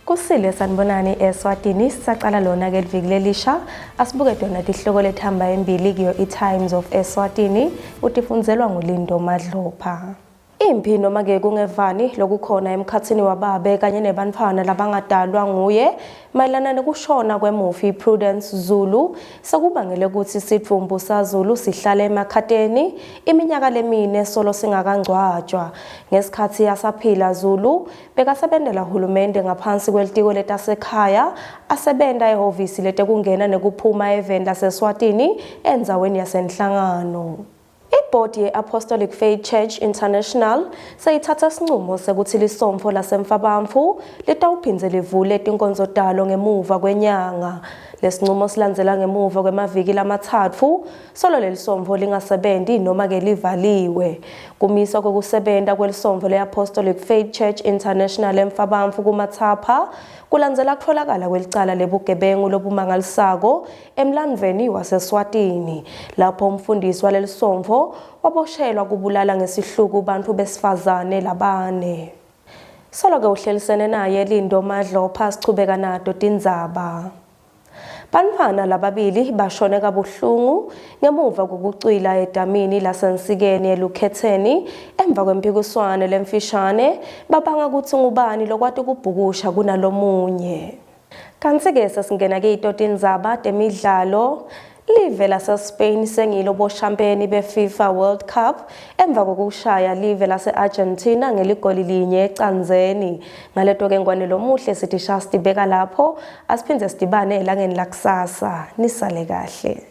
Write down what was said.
Kusile sanibonani eSwatini sisaqala lona ke liviki lelisha asibuke tona tihloko letihamba embili kuyo i-Times of Eswatini utifunzelwa nguLindo Madlopha. Imphi noma-ke kungevani lokukhona emkhatsini wababe kanye nebantfwana labangadalwa nguye mayelana nekushona kwemufi Prudence Zulu sekubangele kutsi sidvumbu saZulu sihlale emakhateni iminyaka lemine solo singakangcwatjwa. Ngesikhatsi asaphila Zulu bekasebentela hulumende ngaphansi kwelitiko letasekhaya asebenta ehhovisi letekungena nekuphuma eveni laseSwatini endzaweni yaseNhlangano. Ibhodi ye-Apostolic Faith Church International seyithatha sincumo sekuthi lisontfo laseMfabamfu litawuphindze livule tinkonzo talo ngemuva kwenyanga. Lesincumo silandzela ngemuva kwemaviki lamatsatfu solo lelisontfo lingasebenti noma-ke livaliwe. Kumiswa kwekusebenta kwelisontfo le-Apostolic Faith Church International eMfabamfu kuMatsapha kulandzela kutfolakala kwelicala lebugebengu lobumangalisako emlandvweni waseSwatini lapho umfundisi walelisontfo waboshelwa kubulala ngesihluku bantfu besifazane labane. Solo-ke uhlelisene naye Lindo Madlopha sichubeka nato tindzaba. Bantfwana lababili bashone kabuhlungu ngemuva kokucwila edamini laseNsikeni eLukhetheni emva kwemphikiswane lemfishane babanga kutsi ngubani lokwati kubhukusha kunalomunye. Kantsi-ke sesingena kito tindzaba temidlalo. Live laseSpain sengilo boshampeni be-FIFA World Cup emva kokushaya live lase-Argentina ngeligoli linye ecandzeni. Ngaleto-ke ngwane lomuhle sithi sha sitibeka lapho asiphindze sidibane elangeni lakusasa. Nisale kahle.